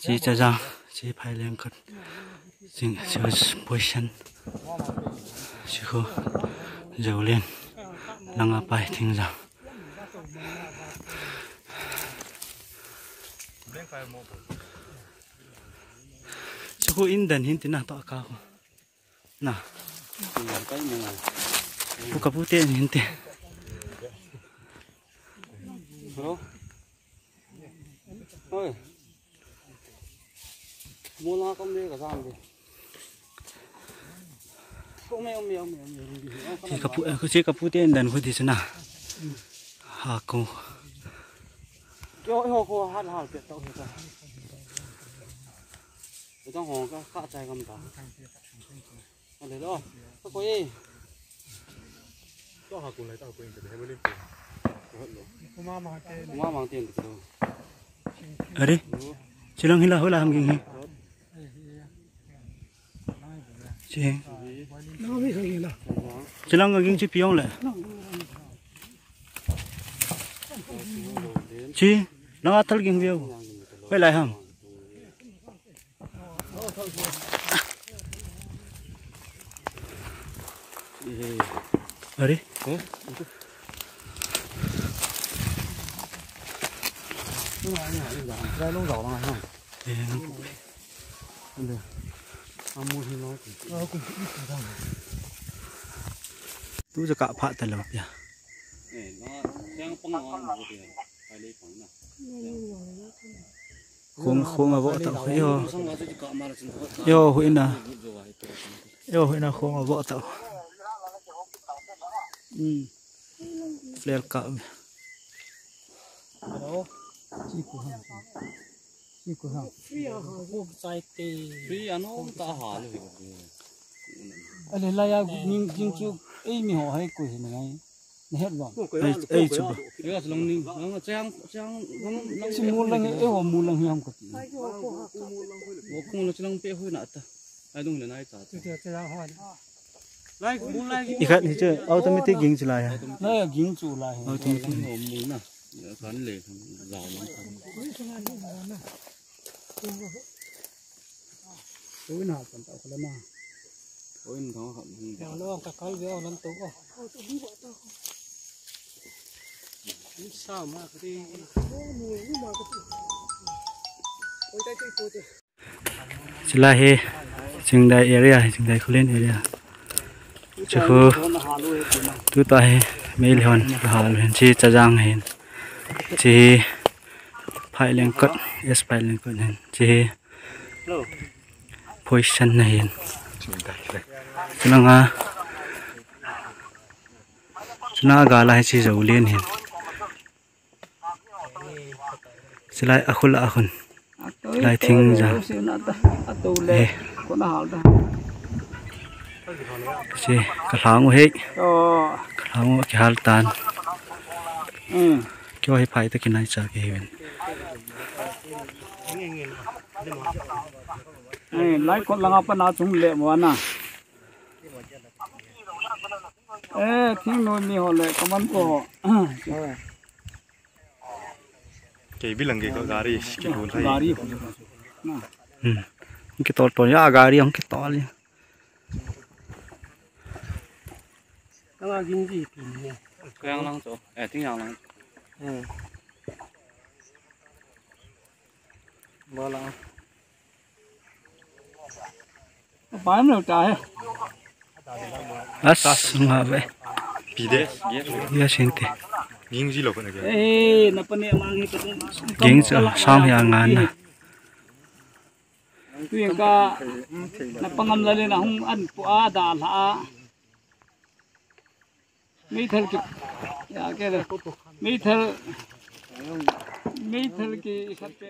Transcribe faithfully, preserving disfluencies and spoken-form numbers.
Chi Chajang, chi Phailengkot. Sing, chi position. Chi khu Joulen. Langa pai Thingjang. Chi khu in dan hin tina to ka khu. Na. Pu ka pu te hin te. Hello. Oi. Mola kam de ka jam de. Ko me, me, me, me, me. Chi ka pu, eh, chi ka pu te in dan khu ti chu na. Ha ko. Yo, yo, ko ha ha pe to he ta. Ko tang ho ka ka chai kam ta. Hello. Ko e. Are, chilang hila, hula ham ging hi. Chi. Chilang ging chi piong le. Chi, lang atal ging view. Hoilai ham. Are? Tu ja ka pha ta lo pia. Khong, khong a vo ta, yo. Yo, hui na. Yo, hui na khong a vo ta. Hmm. Flare ka. Hello. Chi ku ha. Chi ku ha. Free ano ta ha le. Ale la ya ning jing chu ei mi ho hai ku hin ngai. Ni het lo. Ei, ei, chu ba. Ei, a lang ni, lang chang, chang, lang, lang. Si mu lang, eh, ho mu lang hiam ka ti. Wo kung na lang pe hui na ta. Ai dung le nai ta. Chu chu chu ho. Lai, mu lai. I khat ni chu automatic ging chu lai ha. Lai ging chu lai. Automatic. Mu na. Kan le, kan la lang. Ui, na pan ta ko le na. Ui, na ha. Ya lo ka kal ve on to ko. Sa ma ka ti. Oi, tai tai to te. Chulai hi Chingdai area, Chingdai Khullen area. Chu khu tuta hi Meitei hon ka hal hin, chi Chajang hin. Chi hi Phailengkot, S Phailengkot hin. Chi hi position na hin. Chulanga, chulanga gal a hi chi Joulen hin. Silai a khul a khun. Lai Thingjang. Eh. Si, ka hlang u hei. Ka hlang u kihal tan. Kio hi phai ta kinai cha ke hi ven. Lai kot langa pa na chung le mo na. Eh, Thingnoi mi ho le, kaman ko ho. Kei bilang ke ko gari, ke ko thai. Gari. Na. Hmm. Ke tol tol ya gari ang ke tol ya. Kang aging ji pi ni. Kang lang cho. Eh, Thingjang lang. Hmm. Balang. Pai meu ta he. As, nga ve. Pi de. Ya sente. Ging ji lo ko na ke. Eh, na pa ne mang hi pa. Ging sa sang ya nga na. Tu yang ka na pangam la le na hung an pu a da la. Meithal ki, ya ke le. Meithal, meithal ki khat pe.